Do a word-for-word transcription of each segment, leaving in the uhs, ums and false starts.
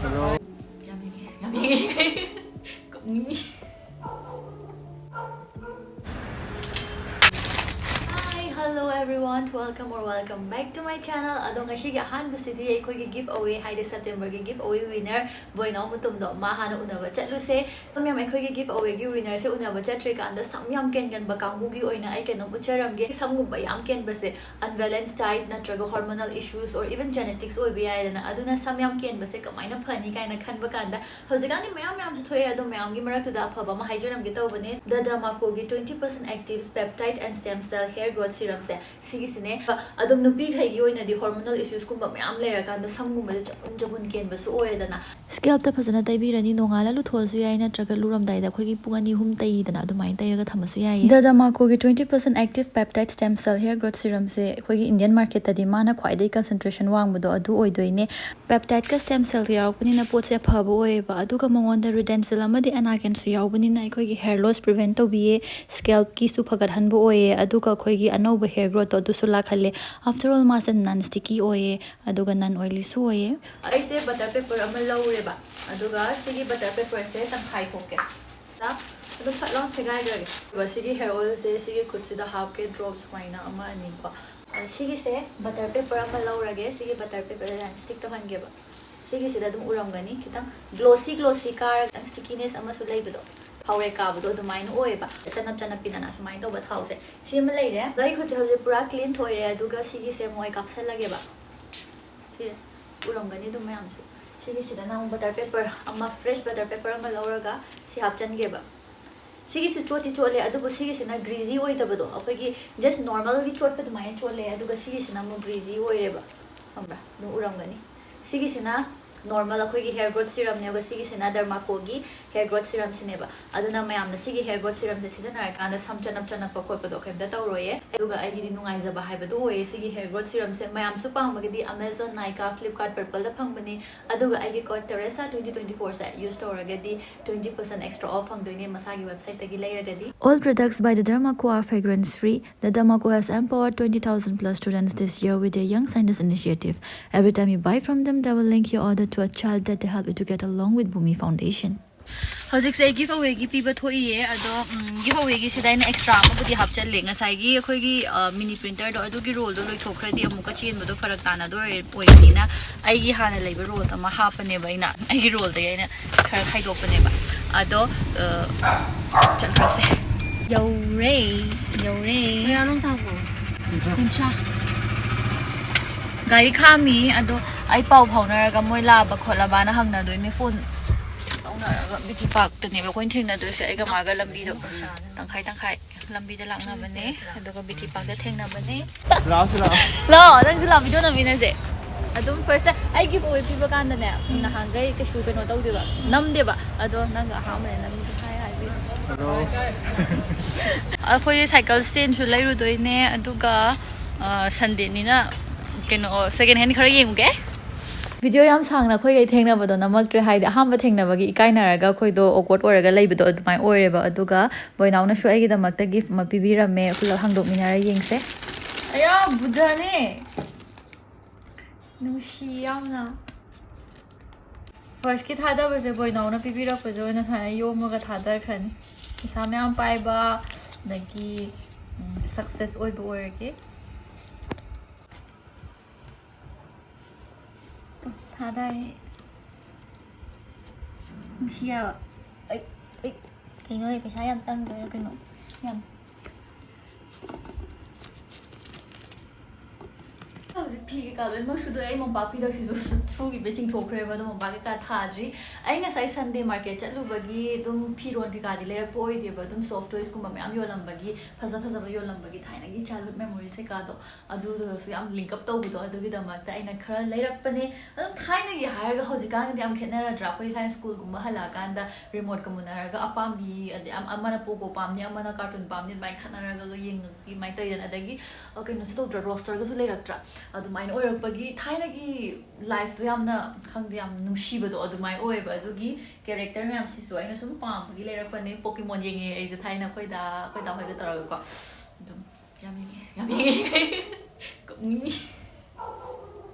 ꯌꯥꯝ ꯌꯦꯡꯉꯦ, ꯌꯥꯝ ꯌꯦꯡꯉꯦ꯫ ꯀꯞꯅꯤꯡꯉꯤ꯫ Hi, hello everyone, welcome or welcome back to my channel. ꯑꯗꯣ ꯉꯁꯤꯒꯤ ꯑꯍꯥꯟꯕꯁꯤꯗꯤ ꯑꯩꯈꯣꯏꯒꯤ ꯒꯤꯐ ꯑꯋꯦ ꯍꯥꯏꯗꯤ ꯁꯦꯞꯇꯦꯝꯕꯔꯒꯤ ꯒꯤꯐ ꯑꯋꯦ ꯋꯤꯅꯔ ꯕꯣꯏꯅꯥꯎ ꯃꯇꯨꯝꯗꯣ ꯃꯥ ꯍꯥꯟꯅ ꯎꯅꯕ ꯆꯠꯂꯨꯁꯦ꯫ ꯃꯌꯥꯝ ꯑꯩꯈꯣꯏꯒꯤ ꯒꯤꯐ ꯑꯋꯦꯒꯤ ꯋꯤꯅꯔꯁꯦ ꯎꯅꯕ ꯆꯠꯇ꯭ꯔꯤꯀꯥꯟꯗ ꯁꯝ ꯌꯥꯝ ꯀꯦꯟꯒꯟꯕ ꯀꯥꯡꯕꯨꯒꯤ ꯑꯣꯏꯅ ꯑꯩ ꯀꯩꯅꯣꯝ ꯎꯠꯆꯔꯝꯒꯦ꯫ ꯁꯝꯒꯨꯝꯕ ꯌꯥꯝ ꯀꯦꯟꯕꯁꯦ unbalanced diet ꯅꯠꯇ꯭ꯔꯒ hormonal issues or even genetics ꯑꯣꯏꯕ ꯌꯥꯏꯗꯅ꯫ ꯑꯗꯨꯅ ꯁꯝ ꯌꯥꯝ ꯀꯦꯟꯕꯁꯦ ꯀꯃꯥꯏꯅ ꯐꯅꯤ ꯀꯥꯏꯅ ꯈꯟꯕ ꯀꯥꯟꯗ ꯍꯧꯖꯤꯛꯀꯥꯟꯗꯤ ꯃꯌꯥꯝ ꯃꯌꯥꯝꯁꯨ ꯊꯣꯛꯑꯦ꯫ ꯑꯗꯣ ꯃꯌꯥꯝꯒꯤ ꯃꯔꯛꯇꯨꯗ ꯑꯐꯕ ꯑꯃ ꯍꯥꯏꯖꯔꯝꯒꯦ ꯇꯧꯕꯅꯦ꯫ The Dermaco ꯒꯤ twenty percent active peptide and stem cell hair growth serum ꯁꯦ ꯁꯤꯒꯤꯁꯤꯅꯦ꯫ ꯑꯗꯨꯝ ꯅꯨꯄꯤꯈꯩꯒꯤ ꯑꯣꯏꯅꯗꯤ hormonal issues ꯀꯨꯝꯕ ꯃꯌꯥꯝ ꯂꯩꯔꯀꯥꯟꯗ ꯁꯝꯒꯨꯝꯕꯁꯦ ꯆꯒꯨꯟ ꯆꯒꯨꯟ ꯀꯦꯟꯕꯁꯨ ꯑꯣꯏꯌꯦꯗꯅ꯫ Scalp ꯇ ꯐꯖꯅ ꯇꯩꯕꯤꯔꯅꯤ꯫ ꯅꯣꯡꯉꯥꯜꯂ ꯂꯨꯊꯣꯛꯑꯁꯨ ꯌꯥꯏ, ꯅꯠꯇ꯭ꯔꯒ ꯂꯨꯔꯝꯗꯥꯏꯗ ꯑꯩꯈꯣꯏꯒꯤ ꯄꯨꯡ ꯑꯅꯤ ꯑꯍꯨꯝ ꯇꯩꯗꯅ ꯑꯗꯨꯃꯥꯏꯅ ꯇꯩꯔꯒ ꯊꯝꯃꯁꯨ ꯌꯥꯏꯌꯦ꯫ The Dermaco ꯒꯤ twenty percent active peptide stem cell hair growth serum ꯁꯦ ꯑꯩꯈꯣꯏꯒꯤ Indian market ꯇꯗꯤ ꯃꯥꯅ ꯈ꯭ꯋꯥꯏꯗꯒꯤ concentration ꯋꯥꯡꯕꯗꯣ ꯑꯗꯨ ꯑꯣꯏꯗꯣꯏꯅꯦ꯫ Peptide ꯀ stem cell ꯀ ꯌꯥꯎꯔꯛꯄꯅꯤꯅ ꯄꯣꯠꯁꯦ ꯑꯐꯕ ꯑꯣꯏꯌꯦꯕ꯫ ꯑꯗꯨꯒ ꯃꯉꯣꯟꯗ Redensil ꯑꯃꯗꯤ Anakinꯁꯨ ꯌꯥꯎꯕꯅꯤꯅ ꯑꯩꯈꯣꯏꯒꯤ hair loss prevent ꯇꯧꯕꯤꯌꯦ, scalp ꯀꯤꯁꯨ ꯐꯒꯠꯍꯟꯕ ꯑꯣꯏꯌꯦ, ꯑꯗꯨꯒ ꯑꯩꯈꯣꯏꯒꯤ ꯑꯅꯧꯕ hair growth ꯇꯣ ꯑꯗꯨꯁꯨ ꯂꯥꯛꯍꯜꯂꯦ꯫ After all ꯃꯥꯁꯦ non sticky ꯑꯣꯏꯌꯦ, ꯑꯗꯨꯒ non oily ꯁꯨ ꯑꯣꯏꯌꯦ꯫ ꯑꯩꯁꯦ butter paper ꯑꯃ ꯂꯧꯔꯦꯕ, ꯑꯗꯨꯒ ꯁꯤꯒꯤ butter paper ꯁꯦ ꯇꯪꯈꯥꯏ ꯈꯣꯛꯀꯦ꯫ ꯑꯗꯨ ꯐꯠ ꯂꯥꯎ ꯁꯦꯒꯥꯏꯈ꯭ꯔꯒꯦ꯫ ꯑꯗꯨꯒ ꯁꯤꯒꯤ hair oil ꯁꯦ ꯁꯤꯒꯤ ꯈꯨꯠꯁꯤꯗ ꯍꯥꯞꯀꯦ, drop ꯁꯨꯃꯥꯏꯅ ꯑꯃ ꯑꯅꯤꯀꯣ꯫ ꯑ, ꯁꯤꯒꯤꯁꯦ butter paper ꯑꯃ ꯂꯧꯔꯒꯦ, ꯁꯤꯒꯤ butter paper ꯁꯦ stick ꯇꯧꯍꯟꯒꯦꯕ꯫ ꯁꯤꯒꯤꯁꯤꯗ ꯑꯗꯨꯝ ꯎꯔꯝꯒꯅꯤ, ꯈꯤꯇꯪ glossy glossy ꯀꯥꯔꯒ ꯈꯤꯇꯪ stickiness ꯑꯃꯁꯨ ꯂꯩꯕꯗꯣ, ꯊꯥꯎꯔꯦꯛ ꯀꯥꯕꯗꯣ ꯑꯗꯨꯃꯥꯏꯅ ꯑꯣꯏꯌꯦꯕ, ꯆꯅꯞ ꯆꯅꯞꯄꯤꯗꯅ ꯁꯨꯃꯥꯏꯅ ꯇꯧꯕ ꯊꯥꯎꯁꯦ꯫ ꯁꯤ ꯑꯃ ꯂꯩꯔꯦ꯫ ꯑꯗꯣ ꯑꯩ ꯈꯨꯠꯁꯦ ꯍꯧꯖꯤꯛ ꯄꯨꯔꯥ clean ꯊꯣꯛꯑꯦ꯫ ꯑꯗꯨꯒ ꯁꯤꯒꯤꯁꯦ ꯑꯃꯨꯛ ꯑꯩ ꯀꯥꯞꯁꯜꯂꯒꯦꯕ꯫ ꯁꯤ ꯎꯔꯝꯒꯅꯤ ꯑꯗꯨꯝ ꯃꯌꯥꯝꯁꯨ꯫ ꯁꯤꯒꯤꯁꯤꯗꯅ ꯑꯃꯨꯛ butter paper ꯑꯃ, fresh butter paper ꯑꯃ ꯂꯧꯔꯒ ꯁꯤ ꯍꯥꯞꯆꯟꯒꯦꯕ꯫ ꯁꯤꯒꯤꯁꯨ ꯆꯣꯠꯇꯤ ꯆꯣꯠꯂꯦ, ꯑꯗꯨꯕꯨ ꯁꯤꯒꯤꯁꯤꯅ greasy ꯑꯣꯏꯗꯕꯗꯣ, ꯑꯩꯈꯣꯏꯒꯤ just normalꯒꯤ ꯆꯣꯠꯄ ꯑꯗꯨꯃꯥꯏꯅ ꯆꯣꯠꯂꯦ, ꯑꯗꯨꯒ ꯁꯤꯒꯤꯁꯤꯅ ꯑꯃꯨꯛ greasy ꯑꯣꯏꯔꯦꯕ, ꯈꯪꯕ꯭ꯔꯥ? ꯑꯗꯨꯝ ꯎꯔꯝꯒꯅꯤ꯫ ꯁꯤꯒꯤꯁꯤꯅ normal ꯑꯩꯈꯣꯏꯒꯤ hair growth serumꯅꯦꯕ, ꯁꯤꯒꯤꯁꯤꯅ Dermacoꯒꯤ hair growth serumꯁꯤꯅꯦꯕ꯫ ꯑꯗꯨꯅ ꯃꯌꯥꯝꯅ ꯁꯤꯒꯤ hair growth serumꯁꯦ ꯁꯤꯖꯤꯟꯅꯔꯀꯥꯟꯗ ꯁꯝ ꯆꯅꯞ ꯆꯅꯞꯄ ꯈꯣꯠꯄꯗꯣ ꯀꯩꯝꯇ ꯇꯧꯔꯣꯏꯌꯦ꯫ ꯑꯗꯨꯒ ꯑꯩꯒꯤꯗꯤ ꯅꯨꯡꯉꯥꯏꯖꯕ ꯍꯥꯏꯕꯗꯨ ꯑꯣꯏꯌꯦ ꯁꯤꯒꯤ hair growth serumꯁꯦ꯫ ꯃꯌꯥꯝꯁꯨ ꯄꯥꯝꯃꯒꯗꯤ Amazon, Nykaa, Flipkart, Purpleꯗ ꯐꯪꯕꯅꯤ꯫ ꯑꯗꯨꯒ ꯑꯩꯒꯤ code Teresa twenty twenty fourꯁꯦ use ꯇꯧꯔꯒꯗꯤ twenty percent extra off ꯐꯪꯗꯣꯏꯅꯦ ꯃꯁꯥꯒꯤ websiteꯇꯒꯤ ꯂꯩꯔꯒꯗꯤ꯫ All products by the Dermaco are fragrance free. The Dermaco has empowered twenty thousand plus students this year with their Young Scientist Initiative. Every time you buy from them, they will link your order to a child that they help educate along with Bhumi Foundation. ꯍꯧꯖꯤꯛꯁꯦ ꯑꯩ ꯒꯤꯐ ꯑꯋꯦꯒꯤ ꯄꯤꯕ ꯊꯣꯛꯏꯌꯦ꯫ ꯑꯗꯣ ꯒꯤꯐ ꯑꯋꯦꯒꯤꯁꯤꯗ ꯑꯩꯅ extra ꯑꯃꯕꯨꯗꯤ ꯍꯥꯞꯆꯜꯂꯦ꯫ ꯉꯁꯥꯏꯒꯤ ꯑꯩꯈꯣꯏꯒꯤ ꯃꯤꯅꯤ ꯄ꯭ꯔꯤꯟꯇꯔꯗꯣ, ꯑꯗꯨꯒꯤ ꯔꯣꯜꯗꯣ ꯂꯣꯏꯊꯣꯛꯈ꯭ꯔꯗꯤ ꯑꯃꯨꯛꯀ ꯆꯦꯟꯕꯗꯣ ꯐꯔꯛ ꯇꯥꯅꯗꯣꯏ ꯑꯣꯏꯕꯅꯤꯅ, ꯑꯩꯒꯤ ꯍꯥꯟꯅ ꯂꯩꯕ ꯔꯣꯜ ꯑꯃ ꯍꯥꯞꯄꯅꯦꯕ ꯑꯩꯅ꯫ ꯑꯩꯒꯤ ꯔꯣꯜꯗꯒꯤ ꯑꯩꯅ ꯈꯔ ꯈꯥꯏꯗꯣꯛꯄꯅꯦꯕ꯫ ꯑꯗꯣ ꯆꯠꯈ꯭ꯔꯁꯦ꯫ ꯌꯧꯔꯦ, ꯌꯧꯔꯦ꯫ ꯀꯌꯥꯅꯣ ꯇꯥꯕꯣ? ꯀꯨꯟꯊ꯭ꯔꯥ꯫ ꯒꯥꯔꯤ ꯈꯥꯝꯃꯤ꯫ ꯑꯗꯣ ꯑꯩ ꯄꯥꯎ ꯐꯥꯎꯅꯔꯒ ꯃꯣꯏ ꯂꯥꯛꯑꯕ ꯈꯣꯠꯂꯕꯅ ꯍꯪꯅꯗꯣꯏꯅꯦ꯫ ꯐꯣꯟ ꯇꯧꯅꯔꯒ ꯕꯤ ꯇꯤ ꯄꯥꯔꯛꯇꯅꯦꯕ ꯑꯩꯈꯣꯏꯅ ꯊꯦꯡꯅꯗꯣꯏꯁꯦ꯫ ꯑꯩꯒ ꯃꯥꯒ ꯂꯝꯕꯤꯗꯣ ꯇꯪꯈꯥꯏ ꯇꯪꯈꯥꯏ ꯂꯝꯕꯤꯗ ꯂꯥꯛꯅꯕꯅꯦ, ꯑꯗꯨꯒ ꯕꯤ ꯇꯤ ꯄꯥꯔꯛꯇ ꯊꯦꯡꯅꯕꯅꯦ꯫ ꯂꯥꯛꯑꯣ, ꯁꯤ ꯂꯥꯛꯑꯣ꯫ ꯂꯥꯛꯑꯣ, ꯅꯪꯁꯨ ꯂꯥꯛꯑꯣ, ꯚꯤꯗꯤꯑꯣ ꯅꯝꯃꯤꯟꯅꯁꯦ꯫ ꯑꯗꯨꯝ ꯐꯥꯔꯁꯇ ꯑꯩ ꯒꯤꯐ ꯑꯋꯦ ꯄꯤꯕ ꯀꯥꯟꯗꯅꯦ, ꯅꯍꯥꯟꯈꯩ ꯀꯩꯁꯨ ꯀꯩꯅꯣ ꯇꯧꯗꯦꯕ, ꯅꯝꯗꯦꯕ꯫ ꯑꯗꯣ ꯅꯪꯒ ꯑꯍꯥꯟꯕꯅꯦ ꯅꯝꯃꯤꯁꯦ꯫ ꯍꯥꯏ ꯍꯥꯏꯕꯤꯌꯨ꯫ ꯍꯜꯂꯣ꯫ ꯑꯩꯈꯣꯏ ꯁꯥꯏꯀꯜ ꯁ꯭ꯇꯦꯟꯁꯨ ꯂꯩꯔꯨꯗꯣꯏꯅꯦ, ꯑꯗꯨꯒ ꯁꯟꯗꯦꯅꯤꯅ ꯀꯩꯅꯣ, ꯁꯦꯀꯦꯟ ꯍꯦꯟ ꯈꯔ ꯌꯦꯡꯉꯨꯒꯦ꯫ ꯚꯤꯗꯤꯑꯣ ꯌꯥꯝ ꯁꯥꯡꯅ ꯑꯩꯈꯣꯏꯒꯩ ꯊꯦꯡꯅꯕꯗꯣ ꯅꯝꯃꯛꯇ꯭ꯔꯦ, ꯍꯥꯏꯗꯤ ꯑꯍꯥꯟꯕ ꯊꯦꯡꯅꯕꯒꯤ ꯏꯀꯥꯏꯅꯔꯒ ꯑꯩꯈꯣꯏꯗꯣ ꯑꯣꯛꯋꯥꯔꯗ ꯑꯣꯏꯔꯒ ꯂꯩꯕꯗꯣ ꯑꯗꯨꯃꯥꯏꯅ ꯑꯣꯏꯔꯦꯕ꯫ ꯑꯗꯨꯒ ꯕꯣꯏꯅꯥꯎꯅꯁꯨ ꯑꯩꯒꯤꯗꯃꯛꯇ ꯒꯤꯐ ꯑꯃ ꯄꯤꯕꯤꯔꯝꯃꯦ, ꯄꯨꯂꯞ ꯍꯥꯡꯗꯣꯛꯃꯤꯟꯅꯔ ꯌꯦꯡꯁꯦ꯫ ꯑꯌꯥ, ꯕꯨꯙꯅꯦ꯫ ꯅꯨꯡꯁꯤ ꯌꯥꯝꯅ꯫ ꯐꯥꯔꯁꯀꯤ ꯊꯥꯗꯕꯁꯦ ꯕꯣꯏꯅꯥꯎꯅ ꯄꯤꯕꯤꯔꯛꯄꯁꯦ ꯑꯣꯏꯅ ꯁꯨꯃꯥꯏꯅ ꯌꯣꯝꯃꯒ ꯊꯥꯗꯈ꯭ꯔꯅꯤ꯫ ꯄꯩꯁꯥ ꯃꯌꯥꯝ ꯄꯥꯏꯕ, ꯑꯗꯒꯤ ꯁꯛꯁꯦꯁ ꯑꯣꯏꯕ ꯑꯣꯏꯔꯒꯦ꯫ ꯊꯥꯗꯔꯦ꯫ ꯅꯨꯡꯁꯤ ꯌꯥꯕ꯫ ꯑꯩ, ꯑꯩ, ꯀꯩꯅꯣ, ꯄꯩꯁꯥ ꯌꯥꯝ ꯆꯪꯗꯣꯏꯔꯥ ꯀꯩꯅꯣ? ꯌꯥꯝ꯫ ꯍꯧꯖꯤꯛ ꯐꯤ ꯀꯩꯀꯥ ꯂꯣꯏꯅꯃꯛ ꯁꯨꯗꯣꯛꯑꯦ꯫ ꯑꯩ ꯃꯣꯝꯄꯥꯛ ꯐꯤꯗꯛꯁꯤꯁꯨ ꯁꯨꯈꯤꯕꯩ ꯆꯤꯡꯊꯣꯛꯈ꯭ꯔꯦꯕ, ꯑꯗꯣ ꯃꯣꯝꯄꯥꯛ ꯀꯩꯀꯥ ꯊꯥꯗ꯭ꯔꯤ꯫ ꯑꯩ ꯉꯁꯥꯏ ꯁꯟꯗꯦ ꯃꯥꯔꯀꯦꯠ ꯆꯠꯂꯨꯕꯒꯤ ꯑꯗꯨꯝ ꯐꯤꯔꯣꯟ ꯀꯩꯀꯥꯗꯤ ꯂꯩꯔꯛꯄ ꯑꯣꯏꯗꯦꯕ, ꯑꯗꯨꯝ ꯁꯣꯐ ꯇꯣꯏꯁꯀꯨꯝꯕ ꯃꯌꯥꯝ ꯌꯣꯜꯂꯝꯕꯒꯤ, ꯐꯖ ꯐꯖꯕ ꯌꯣꯜꯂꯝꯕꯒꯤ, ꯊꯥꯏꯅꯒꯤ ꯆꯥꯏꯜꯍꯨꯗ ꯃꯦꯃꯣꯔꯤꯁ ꯀꯩꯀꯥꯗꯣ ꯑꯗꯨꯗꯨꯒꯁꯨ ꯌꯥꯝ ꯂꯤꯡꯀꯞ ꯇꯧꯕꯗꯣ, ꯑꯗꯨꯒꯤꯗꯃꯛꯇ ꯑꯩꯅ ꯈꯔ ꯂꯩꯔꯛꯄꯅꯦ꯫ ꯑꯗꯨꯝ ꯊꯥꯏꯅꯒꯤ ꯍꯥꯏꯔꯒ ꯍꯧꯖꯤꯛꯀꯥꯟꯒꯗꯤ ꯌꯥꯝ ꯈꯦꯠꯅꯔꯗ꯭ꯔꯥ? ꯑꯩꯈꯣꯏ ꯊꯥꯏꯅ ꯁ꯭ꯀꯨꯜꯒꯨꯝꯕ ꯍꯜꯂꯛꯑꯀꯥꯟꯗ ꯔꯤꯃꯣꯠꯀ ꯃꯨꯟꯅꯔꯒ ꯑꯄꯥꯝꯕꯤ, ꯑꯗꯩ ꯑꯝ-, ꯑꯃꯅ ꯄꯣꯒꯣ ꯄꯥꯝꯅꯤ, ꯑꯃꯅ ꯀꯥꯔꯇꯨꯟ ꯄꯥꯝꯅꯤ, ꯑꯗꯨꯃꯥꯏꯅ ꯈꯠꯅꯔꯒ ꯌꯦꯡꯉꯛꯄꯤ ꯑꯗꯨꯃꯥꯏꯅ ꯇꯧꯗꯅ꯫ ꯑꯗꯒꯤ, ꯑ, ꯀꯩꯅꯣꯁꯨ ꯇꯧꯗ꯭ꯔꯥ, ꯔꯣꯁꯇꯔꯒꯁꯨ ꯂꯩꯔꯛꯇ꯭ꯔꯥ? ꯑꯗꯨꯃꯥꯏꯅ ꯑꯣꯏꯔꯛꯄꯒꯤ ꯊꯥꯏꯅꯒꯤ ꯂꯥꯏꯐꯇꯣ ꯌꯥꯝꯅ, ꯈꯪꯗꯦ, ꯌꯥꯝ ꯅꯨꯡꯁꯤꯕꯗꯣ ꯑꯗꯨꯃꯥꯏꯅ ꯑꯣꯏꯌꯦꯕ꯫ ꯑꯗꯨꯒꯤ ꯀꯦꯔꯦꯛꯇꯔ ꯃꯌꯥꯝꯁꯤꯁꯨ ꯑꯩꯅ ꯁꯨꯝ ꯄꯥꯝꯕꯒꯤ ꯂꯩꯔꯛꯄꯅꯦ꯫ ꯄꯣꯀꯤꯃꯣꯟ ꯌꯦꯡꯉꯦ ꯑꯩꯁꯦ ꯊꯥꯏꯅ ꯑꯩꯈꯣꯏꯗ, ꯑꯩꯈꯣꯏꯗꯥ ꯍꯣꯏꯒ ꯇꯧꯔꯒꯀꯣ꯫ ꯑꯗꯨꯝ ꯌꯥꯝ ꯌꯦꯡꯉꯦ, ꯌꯥꯝ ꯌꯦꯡꯉꯦ꯫ ꯀꯞꯅꯤꯡꯉꯤ꯫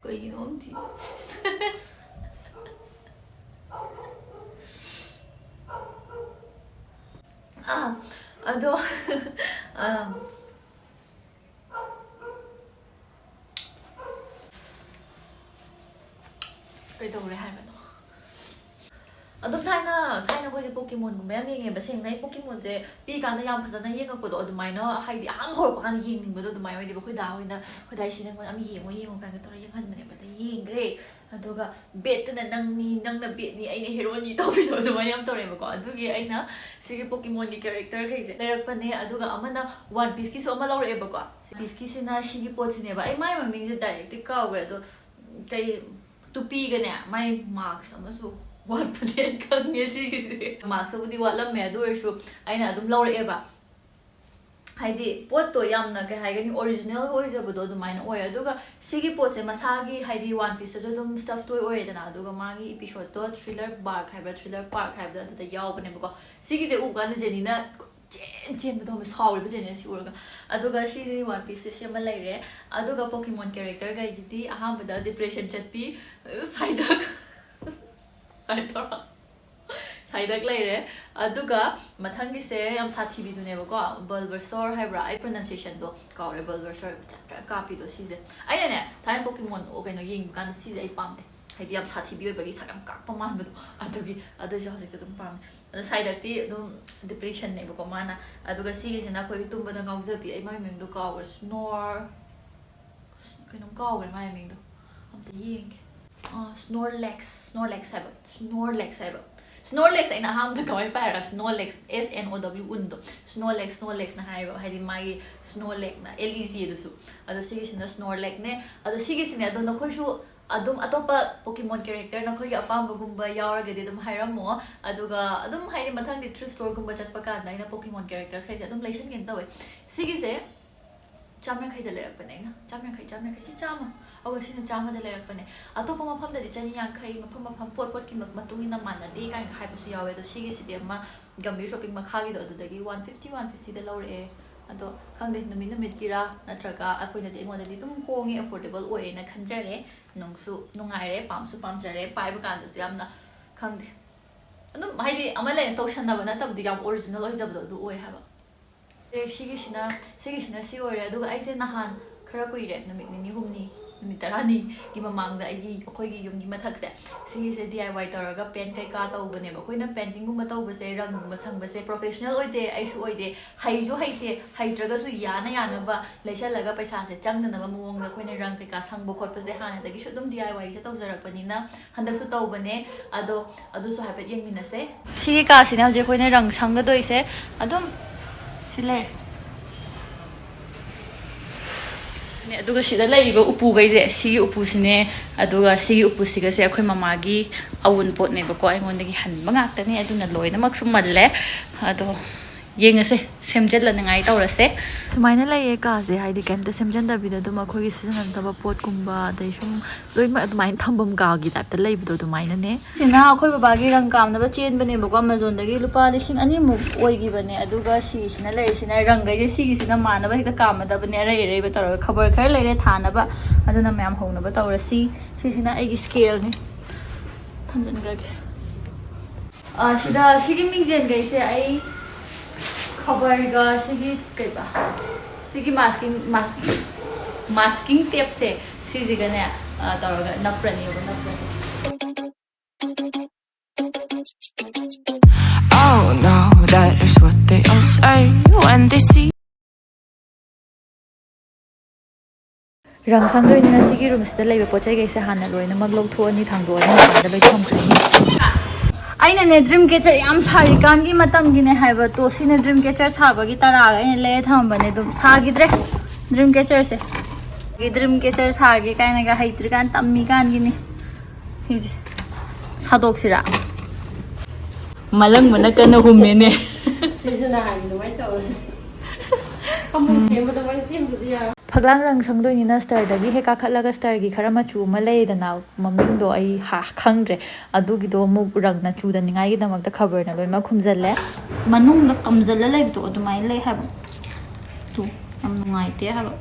ꯀꯩꯒꯤꯅꯣ ꯈꯪꯗꯦ꯫ ꯑꯗꯣ ꯑꯝ, ꯀꯩꯗꯧꯔꯦ ꯍꯥꯏꯕꯅꯣ? ꯑꯗꯨꯝ ꯊꯥꯏꯅ ꯊꯥꯏꯅ ꯑꯩꯈꯣꯏꯁꯦ ꯄꯣꯀꯤꯃꯣꯟꯒꯨꯝꯕ ꯌꯥꯝ ꯌꯦꯡꯉꯦꯕ꯫ ꯁꯦꯡꯅ ꯑꯩ ꯄꯣꯀꯤꯃꯣꯟꯁꯦ ꯄꯤꯛꯏꯀꯥꯟꯗ ꯌꯥꯝ ꯐꯖꯅ ꯌꯦꯡꯉꯛꯄꯗꯣ ꯑꯗꯨꯃꯥꯏꯅ, ꯍꯥꯏꯗꯤ ꯑꯍꯥꯟꯕ ꯍꯧꯔꯛꯄ ꯀꯥꯟꯗ ꯌꯦꯡꯅꯤꯡꯕꯗꯣ ꯑꯗꯨꯃꯥꯏꯅ ꯑꯣꯏꯗꯦꯕ꯫ ꯑꯩꯈꯣꯏ ꯗꯥ ꯍꯣꯏꯅ, ꯑꯩꯈꯣꯏ ꯗꯥ ꯏꯁꯤꯅ ꯑꯩꯉꯣꯟꯗ "ꯑꯃ ꯌꯦꯡꯉꯣ, ꯌꯦꯡꯉꯣ" ꯀꯥꯏꯅ ꯇꯧꯔ ꯌꯦꯡꯍꯟꯕꯅꯦꯕ꯫ ꯑꯗ ꯌꯦꯡꯈ꯭ꯔꯦ꯫ ꯑꯗꯨꯒ "ꯕꯦꯠꯇꯨꯅ ꯅꯪꯅꯤ, ꯅꯪꯅ ꯕꯦꯠꯅꯤ, ꯑꯩꯅ ꯍꯦꯔꯣꯅꯤ" ꯇꯧꯕꯤꯗꯣ ꯑꯗꯨꯃꯥꯏꯅ ꯌꯥꯝ ꯇꯧꯔꯦꯕꯀꯣ꯫ ꯑꯗꯨꯒꯤ ꯑꯩꯅ ꯁꯤꯒꯤ ꯄꯣꯀꯤꯃꯣꯟꯒꯤ ꯀꯦꯔꯦꯛꯇꯔꯈꯩꯁꯦ ꯂꯩꯔꯛꯄꯅꯦ꯫ ꯑꯗꯨꯒ ꯑꯃꯅ ꯋꯥꯟ ꯄꯤꯁꯀꯤꯁꯨ ꯑꯃ ꯂꯧꯔꯛꯑꯦꯕꯀꯣ꯫ ꯄꯤꯁꯀꯤꯁꯤꯅ ꯁꯤꯒꯤ ꯄꯣꯠꯁꯤꯅꯦꯕ꯫ ꯑꯩ ꯃꯥꯏ ꯃꯃꯤꯡꯁꯦ ꯗꯥꯏꯔꯦꯛꯇꯤ ꯀꯥꯎꯈ꯭ꯔꯦ꯫ ꯑꯗꯣ ꯀꯩ, ꯇꯨꯄꯤꯒꯅꯦ, ꯃꯥꯏ ꯃꯥꯛꯁ ꯑꯃꯁꯨ ꯋꯥꯠꯄꯅꯦ ꯈꯪꯉꯦ ꯁꯤꯒꯤꯁꯦ꯫ ꯃꯥꯛꯁꯇꯕꯨꯗꯤ ꯋꯥꯠꯂꯝꯃꯦ, ꯑꯗꯨ ꯑꯣꯏꯔꯁꯨ ꯑꯩꯅ ꯑꯗꯨꯝ ꯂꯧꯔꯛꯑꯦꯕ꯫ ꯍꯥꯏꯗꯤ ꯄꯣꯠꯇꯣ ꯌꯥꯝꯅ, ꯀꯩ ꯍꯥꯏꯒꯅꯤ, ꯑꯣꯔꯤꯖꯤꯅꯦꯜꯒ ꯑꯣꯏꯖꯕꯗꯣ ꯑꯗꯨꯃꯥꯏꯅ ꯑꯣꯏ꯫ ꯑꯗꯨꯒ ꯁꯤꯒꯤ ꯄꯣꯠꯁꯦ ꯃꯁꯥꯒꯤ, ꯍꯥꯏꯗꯤ ꯋꯥꯟ ꯄꯤꯁꯇꯁꯨ ꯑꯗꯨꯝ ꯁ꯭ꯇꯐ ꯇꯣꯏ ꯑꯣꯏꯔꯦꯗꯅ, ꯑꯗꯨꯒ ꯃꯥꯒꯤ ꯏꯄꯤꯁꯣꯗꯇꯣ ꯊ꯭ꯔꯤꯂꯔ ꯕꯥꯔꯛ ꯍꯥꯏꯕ꯭ꯔꯥ, ꯊ꯭ꯔꯤꯂꯔ ꯄꯥꯔꯛ ꯍꯥꯏꯕ꯭ꯔꯥ, ꯑꯗꯨꯗ ꯌꯥꯎꯕꯅꯦꯕꯀꯣ꯫ ꯁꯤꯒꯤꯁꯦ ꯎꯕ ꯀꯥꯟꯗ ꯖꯦꯅꯤꯅ ꯆꯦꯟ ꯆꯦꯟꯕꯗꯣ ꯈꯪꯕ꯭ꯔꯥ? ꯁꯥꯎꯔꯤꯕ ꯖꯦꯅꯤꯅ ꯁꯤ ꯎꯔꯒ꯫ ꯑꯗꯨꯒ ꯁꯤꯗꯤ ꯋꯥꯟ ꯄꯤꯁꯁꯦ ꯁꯤ ꯑꯃ ꯂꯩꯔꯦ꯫ ꯑꯗꯨꯒ ꯄꯣꯀꯤꯃꯣꯟ ꯀꯦꯔꯦꯛꯇꯔꯈꯩꯒꯤꯗꯤ ꯑꯍꯥꯟꯕꯗ ꯗꯤꯄ꯭ꯔꯦꯁꯟ ꯆꯠꯄꯤ, ꯁꯥꯏꯗꯛ꯫ ꯍꯥꯏꯗꯣꯔꯥ? ꯁꯥꯏꯗꯛ ꯂꯩꯔꯦ꯫ ꯑꯗꯨꯒ ꯃꯊꯪꯒꯤꯁꯦ ꯌꯥꯝ ꯁꯥꯊꯤꯕꯤꯗꯨꯅꯦꯕꯀꯣ, ꯕꯜꯕꯔꯁꯣꯔ ꯍꯥꯏꯕ꯭ꯔꯥ? ꯑꯩ ꯄ꯭ꯔꯣꯅꯟꯁꯤꯌꯦꯁꯟꯗꯣ ꯀꯥꯎꯔꯦ꯫ ꯕꯜꯕꯔꯁꯣꯔ ꯀꯥꯞꯄꯤꯗꯣ ꯁꯤꯁꯦ꯫ ꯑꯩꯅꯅꯦ, ꯊꯥꯏꯅ ꯄꯣꯀꯤꯃꯣꯟ, ꯑꯣ, ꯀꯩꯅꯣ ꯌꯦꯡꯕ ꯀꯥꯟꯗ ꯁꯤꯁꯦ ꯑꯩ ꯄꯥꯝꯗꯦ꯫ ꯍꯥꯏꯗꯤ ꯌꯥꯝ ꯁꯥꯊꯤꯕꯤ ꯑꯣꯏꯕꯒꯤ, ꯁꯛ ꯌꯥꯝ ꯀꯥꯛꯄ ꯃꯥꯟꯕꯗꯣ, ꯑꯗꯨꯒꯤ꯫ ꯑꯗꯨꯏꯁꯨ ꯍꯧꯖꯤꯛꯇꯤ ꯑꯗꯨꯝ ꯄꯥꯝꯃꯦ꯫ ꯑꯗꯣ ꯁꯥꯏꯗꯛꯇꯤ ꯑꯗꯨꯝ ꯗꯤꯄ꯭ꯔꯦꯁꯟꯅꯦꯕꯀꯣ ꯃꯥꯅ꯫ ꯑꯗꯨꯒ ꯁꯤꯒꯤꯁꯤꯅ ꯑꯩꯈꯣꯏꯒꯤ ꯇꯨꯝꯕꯗ ꯉꯥꯎꯖꯕꯤ, ꯑꯩ ꯃꯥꯏ ꯃꯃꯤꯡꯗꯣ ꯀꯥꯎꯈ꯭ꯔꯦ꯫ ꯁ꯭ꯅꯣꯔ-, ꯀꯩꯅꯣꯝ ꯀꯥꯎꯈ꯭ꯔꯦ ꯃꯥꯏ ꯃꯃꯤꯡꯗꯣ, ꯑꯝꯇ ꯌꯦꯡꯒꯦ꯫ ꯑꯥ, ꯁ꯭ꯅꯣꯔꯂꯦꯛꯁ, ꯁ꯭ꯅꯣꯔꯂꯦꯛꯁ ꯍꯥꯏꯕ, ꯁ꯭ꯅꯣꯔꯂꯦꯛꯁ ꯍꯥꯏꯕ꯫ ꯁ꯭ꯅꯣꯔꯂꯦꯛꯁ ꯑꯩꯅ ꯑꯍꯥꯟꯕꯗ ꯀꯃꯥꯏꯅ ꯄꯥꯏꯔꯒ, ꯁ꯭ꯅꯣꯂꯦꯛꯁ, S N O W, ꯎꯟꯗꯣ꯫ ꯁ꯭ꯅꯣꯂꯦꯛꯁ, ꯁ꯭ꯅꯣꯂꯦꯛꯁꯅ ꯍꯥꯏꯌꯦꯕ, ꯍꯥꯏꯗꯤ ꯃꯥꯒꯤ ꯁ꯭ꯅꯣꯂꯦꯛꯅ, L E G ꯑꯗꯨꯁꯨ꯫ ꯑꯗꯣ ꯁꯤꯒꯤꯁꯤꯅ ꯁ꯭ꯅꯣꯔꯂꯦꯛꯅꯦ꯫ ꯑꯗꯣ ꯁꯤꯒꯤꯁꯤꯅꯦ, ꯑꯗꯣ ꯅꯈꯣꯏꯁꯨ ꯑꯗꯨꯝ ꯑꯇꯣꯞꯄ ꯄꯣꯀꯤꯃꯣꯟ ꯀꯦꯔꯦꯛꯇꯔ ꯅꯈꯣꯏꯒꯤ ꯑꯄꯥꯝꯕꯒꯨꯝꯕ ꯌꯥꯎꯔꯒꯗꯤ ꯑꯗꯨꯝ ꯍꯥꯏꯔꯝꯃꯣ꯫ ꯑꯗꯨꯒ ꯑꯗꯨꯝ, ꯍꯥꯏꯗꯤ, ꯃꯊꯪꯗꯤ ꯊ꯭ꯔꯤꯐ ꯁ꯭ꯇꯣꯔꯒꯨꯝꯕ ꯆꯠꯄ ꯀꯥꯟꯗ ꯑꯩꯅ ꯄꯣꯀꯤꯃꯣꯟ ꯀꯦꯔꯦꯛꯇꯔꯁꯈꯩꯁꯦ ꯑꯗꯨꯝ ꯂꯩꯁꯟꯒꯦꯅ ꯇꯧꯋꯦ꯫ ꯁꯤꯒꯤꯁꯦ ꯆꯥꯝ ꯌꯥꯡꯈꯩꯗ ꯂꯩꯔꯛꯄꯅꯦ ꯑꯩꯅ꯫ ꯆꯥꯝ ꯌꯥꯡꯈꯩ, ꯆꯥꯝ ꯌꯥꯡꯈꯩ, ꯁꯤ ꯆꯥꯝꯃ꯫ ꯑꯧ, ꯁꯤꯅ ꯆꯥꯝꯃꯗ ꯂꯩꯔꯛꯄꯅꯦ꯫ ꯑꯇꯣꯞꯄ ꯃꯐꯝꯗꯗꯤ ꯆꯅꯤ ꯌꯥꯡꯈꯩ, ꯃꯐꯝ ꯃꯐꯝ, ꯄꯣꯠ ꯄꯣꯠꯀꯤ ꯃ-, ꯃꯇꯨꯡ ꯏꯟꯅ ꯃꯥꯟꯅꯗꯦ ꯀꯥꯏꯅ ꯍꯥꯏꯕꯁꯨ ꯌꯥꯎꯋꯦ꯫ ꯑꯗꯣ ꯁꯤꯒꯤꯁꯤꯗꯤ ꯑꯃ ꯒꯝꯚꯤꯔ ꯁꯣꯞꯄꯤꯡ ꯃꯈꯥꯒꯤꯗꯣ, ꯑꯗꯨꯗꯒꯤ ꯋꯥꯟ ꯐꯤꯐꯇꯤ, ꯋꯥꯟ ꯐꯤꯐꯇꯤꯗ ꯂꯧꯔꯛꯑꯦ꯫ ꯑꯗꯣ ꯈꯪꯗꯦ, ꯅꯨꯃꯤꯠ ꯅꯨꯃꯤꯠꯀꯤꯔꯥ ꯅꯠꯇ꯭ꯔꯒ ꯑꯩꯈꯣꯏꯅꯗꯤ, ꯑꯩꯉꯣꯟꯗꯗꯤ ꯑꯗꯨꯝ ꯍꯣꯡꯉꯦ, ꯑꯦꯐꯣꯔꯗꯦꯕꯜ ꯑꯣꯏꯌꯦꯅ ꯈꯟꯖꯔꯦ꯫ ꯅꯨꯡꯁꯨ ꯅꯨꯡꯉꯥꯏꯔꯦ, ꯄꯥꯝꯁꯨ ꯄꯥꯝꯖꯔꯦ, ꯄꯥꯏꯕ ꯀꯥꯟꯗꯁꯨ ꯌꯥꯝꯅ, ꯈꯪꯗꯦ, ꯑꯗꯨꯝ, ꯍꯥꯏꯗꯤ, ꯑꯃ ꯂꯩꯅ ꯇꯧꯁꯟꯅꯕ ꯅꯠꯇꯕꯗꯤ, ꯌꯥꯝ ꯑꯣꯔꯤꯖꯤꯅꯦꯜ ꯑꯣꯏꯖꯕꯗꯣ ꯑꯗꯨ ꯑꯣꯏ ꯍꯥꯏꯕ꯫ ꯑꯦ, ꯁꯤꯒꯤꯁꯤꯅ ꯁꯤꯒꯤꯁꯤꯅ ꯁꯤ ꯑꯣꯏꯔꯦ꯫ ꯑꯗꯨꯒ ꯑꯩꯁꯦ ꯅꯍꯥꯟ ꯈꯔ ꯀꯨꯏꯔꯦ, ꯅꯨꯃꯤꯠ ꯅꯤꯅꯤ ꯍꯨꯝꯅꯤꯒꯤ ꯃꯃꯥꯡꯗ ꯑꯩꯒꯤ ꯑꯩꯈꯣꯏꯒꯤ ꯌꯨꯝꯒꯤ ꯃꯊꯛꯁꯦ, ꯁꯤꯒꯤꯁꯦ D I Y ꯇꯧꯔꯒ ꯄꯦꯟ ꯀꯩꯀꯥ ꯇꯧꯕꯅꯦꯕ꯫ ꯑꯩꯈꯣꯏꯅ ꯄꯦꯟꯇꯤꯡꯒꯨꯝꯕ ꯇꯧꯕꯁꯦ, ꯔꯪꯒꯨꯝꯕ ꯁꯪꯕꯁꯦ, ꯄ꯭ꯔꯣꯐꯦꯁꯅꯦꯜ ꯑꯣꯏꯗꯦ, ꯑꯩꯁꯨ ꯑꯣꯏꯗꯦ, ꯍꯩꯁꯨ ꯍꯩꯇꯦ꯫ ꯍꯩꯇ꯭ꯔꯒꯁꯨ ꯌꯥꯅ ꯌꯥꯅꯕ ꯂꯩꯁꯜꯂꯒ ꯄꯩꯁꯥꯁꯦ ꯆꯪꯗꯅꯕ ꯃꯑꯣꯡꯗ ꯑꯩꯈꯣꯏꯅ ꯔꯪ ꯀꯩꯀꯥ ꯁꯪꯕ ꯈꯣꯠꯄꯁꯦ ꯍꯥꯟꯅꯗꯒꯤꯁꯨ ꯑꯗꯨꯝ D I Y ꯁꯦ ꯇꯧꯖꯔꯛꯄꯅꯤꯅ ꯍꯟꯗꯛꯁꯨ ꯇꯧꯕꯅꯦ꯫ ꯑꯗꯣ ꯑꯗꯨꯁꯨ ꯍꯥꯏꯐꯦꯠ ꯌꯦꯡꯃꯤꯟꯅꯁꯦ꯫ ꯁꯤꯒꯤ ꯀꯥꯁꯤꯅ ꯍꯧꯖꯤꯛ ꯑꯩꯈꯣꯏꯅ ꯔꯪ ꯁꯪꯒꯗꯣꯏꯁꯦ꯫ ꯑꯗꯨꯝ ꯁꯤ ꯂꯩꯔꯦ꯫ ꯅꯦ, ꯑꯗꯨꯒ ꯁꯤꯗ ꯂꯩꯔꯤꯕ ꯎꯄꯨꯈꯩꯁꯦ, ꯁꯤꯒꯤ ꯎꯄꯨꯁꯤꯅꯦ, ꯑꯗꯨꯒ ꯁꯤꯒꯤ ꯎꯄꯨꯁꯤꯒꯁꯦ ꯑꯩꯈꯣꯏ ꯃꯃꯥꯒꯤ ꯑꯋꯨꯟꯄꯣꯠꯅꯦꯕꯀꯣ, ꯑꯩꯉꯣꯟꯗꯒꯤ ꯍꯟꯕ ꯉꯥꯛꯇꯅꯦ, ꯑꯗꯨꯅ ꯂꯣꯏꯅꯃꯛꯁꯨ ꯃꯜꯂꯦ꯫ ꯑꯗꯣ ꯌꯦꯡꯉꯁꯦ, ꯁꯦꯝꯖꯤꯜꯂꯅꯤꯡꯉꯥꯏ ꯇꯧꯔꯁꯦ꯫ ꯁꯨꯃꯥꯏꯅ ꯂꯩꯌꯦ ꯀꯥꯁꯦ, ꯍꯥꯏꯗꯤ ꯀꯩꯝꯇ ꯁꯦꯝꯖꯤꯟꯗꯕꯤꯗ ꯑꯗꯨꯝ ꯑꯩꯈꯣꯏꯒꯤ ꯁꯤꯖꯤꯟꯅꯗꯕ ꯄꯣꯠꯀꯨꯝꯕ, ꯑꯗꯩ ꯁꯨꯝ ꯂꯣꯏꯅꯃꯛ ꯑꯗꯨꯃꯥꯏꯅ ꯊꯝꯐꯝ ꯀꯥꯒꯤ ꯇꯥꯏꯞꯇ ꯂꯩꯕꯗꯣ ꯑꯗꯨꯃꯥꯏꯅꯅꯦ꯫ ꯁꯤꯅ ꯑꯩꯈꯣꯏ ꯕꯕꯥꯒꯤ ꯔꯪ ꯀꯥꯝꯅꯕ ꯆꯦꯟꯕꯅꯦꯕꯀꯣ, ꯑꯃꯥꯖꯣꯟꯗꯒꯤ ꯂꯨꯄꯥ ꯂꯤꯁꯤꯡ ꯑꯅꯤꯃꯨꯛ ꯑꯣꯏꯈꯤꯕꯅꯦ꯫ ꯑꯗꯨꯒ ꯁꯤꯁꯤꯅ ꯂꯩꯔꯤꯁꯤꯅ ꯔꯪꯈꯩꯁꯦ, ꯁꯤꯒꯤꯁꯤꯅ ꯃꯥꯟꯅꯕ ꯍꯦꯛꯇ ꯀꯥꯝꯃꯗꯕꯅꯦ, ꯑꯔꯩ ꯑꯔꯩꯕ ꯇꯧꯔꯒ꯫ ꯈꯕꯔ ꯈꯔ ꯂꯩꯔꯦ ꯊꯥꯅꯕ, ꯑꯗꯨꯅ ꯃꯌꯥꯝ ꯍꯧꯅꯕ ꯇꯧꯔꯁꯤ꯫ ꯁꯤꯁꯤꯅ ꯑꯩꯒꯤ ꯁ꯭ꯀꯦꯜꯅꯤ, ꯊꯝꯖꯤꯟꯈ꯭ꯔꯒꯦ꯫ ꯑ, ꯁꯤꯗ ꯁꯤꯒꯤ ꯃꯤꯡꯖꯦꯜꯈꯩꯁꯦ ꯑꯩ ꯈꯕꯔꯒ ꯁꯤꯒꯤ ꯀꯩꯕ, ꯁꯤꯒꯤ ꯃꯥꯁꯀꯤꯡ, ꯃꯥꯁꯀꯤꯡ ꯇꯦꯞꯁꯦ, ꯁꯤꯁꯤꯒꯅꯦ, ꯑ, ꯇꯧꯔꯒ ꯅꯞꯄ꯭ꯔꯅꯦꯕ, ꯅꯞꯄꯁꯦ꯫ Oh no, that is what they all say when they see. ꯔꯪ ꯁꯪꯗꯣꯏꯅꯤꯅ ꯁꯤꯒꯤ ꯔꯨꯝꯁꯤꯗ ꯂꯩꯕ ꯄꯣꯠ ꯆꯩꯈꯩꯁꯦ ꯍꯥꯟꯅ ꯂꯣꯏꯅꯃꯛ ꯂꯧꯊꯣꯛꯑꯅꯤ, ꯊꯥꯡꯗꯣꯛꯑꯅꯤ, ꯃꯄꯥꯟꯗ ꯂꯣꯏ ꯊꯝꯈ꯭ꯔꯅꯤ꯫ ꯑꯩꯅꯅꯦ ꯗ꯭ꯔꯤꯝ ꯀꯦꯆꯔ ꯌꯥꯝ ꯁꯥꯔꯤꯀꯥꯟꯒꯤ ꯃꯇꯝꯒꯤꯅꯦ ꯍꯥꯏꯕ ꯇꯣ, ꯁꯤꯅ ꯗ꯭ꯔꯤꯝ ꯀꯦꯆꯔ ꯁꯥꯕꯒꯤ ꯇꯔꯥꯒ ꯑꯩꯅ ꯂꯩꯔ ꯊꯝꯃꯝꯕꯅꯦ, ꯑꯗꯨꯝ ꯁꯥꯈꯤꯗ꯭ꯔꯦ ꯗ꯭ꯔꯤꯝ ꯀꯦꯆꯔꯁꯦ꯫ ꯗ꯭ꯔꯤꯝ ꯀꯦꯆꯔ ꯁꯥꯒꯦ ꯀꯥꯏꯅꯒ ꯍꯩꯇ꯭ꯔꯤꯀꯥꯟ ꯇꯝꯃꯤꯀꯥꯟꯒꯤꯅꯤ꯫ ꯁꯤꯁꯦ ꯁꯥꯗꯣꯛꯁꯤꯔꯥ? ꯃꯂꯪꯕꯅ ꯀꯟꯅ ꯍꯨꯝꯃꯦꯅꯦ꯫ ꯁꯤꯁꯨ ꯅꯍꯥꯟ ꯑꯗꯨꯃꯥꯏꯅ ꯇꯧꯔꯁꯤ꯫ ꯐꯃꯨꯡ ꯎꯝ꯫ ꯁꯦꯝꯕꯗ ꯃꯣꯏ ꯁꯦꯝꯕꯗꯤ ꯌꯥꯔꯣꯏ꯫ ꯐꯛꯂꯥꯡ ꯔꯪ ꯁꯪꯗꯣꯏꯅꯤꯅ ꯁ꯭ꯇꯔꯗꯒꯤ ꯍꯦꯛ ꯀꯥꯈꯠꯂꯒ ꯁ꯭ꯇꯔꯒꯤ ꯈꯔ ꯃꯆꯨ ꯑꯃ ꯂꯩꯗꯅ, ꯃꯃꯤꯡꯗꯣ ꯑꯩ ꯍꯥ-, ꯈꯪꯗ꯭ꯔꯦ꯫ ꯑꯗꯨꯒꯤꯗꯣ ꯑꯃꯨꯛ ꯔꯪꯅ ꯆꯨꯗꯅꯤꯡꯉꯥꯏꯒꯤꯗꯃꯛꯇ ꯈꯕꯔꯅ ꯂꯣꯏꯅꯃꯛ ꯈꯨꯝꯖꯜꯂꯦ꯫ ꯃꯅꯨꯡꯗ ꯀꯝꯖꯜꯂ ꯂꯩꯕꯗꯣ ꯑꯗꯨꯃꯥꯏꯅ ꯂꯩ ꯍꯥꯏꯕ꯫ ꯇꯨ, ꯌꯥꯝ ꯅꯨꯡꯉꯥꯏꯇꯦ ꯍꯥꯏꯕ꯫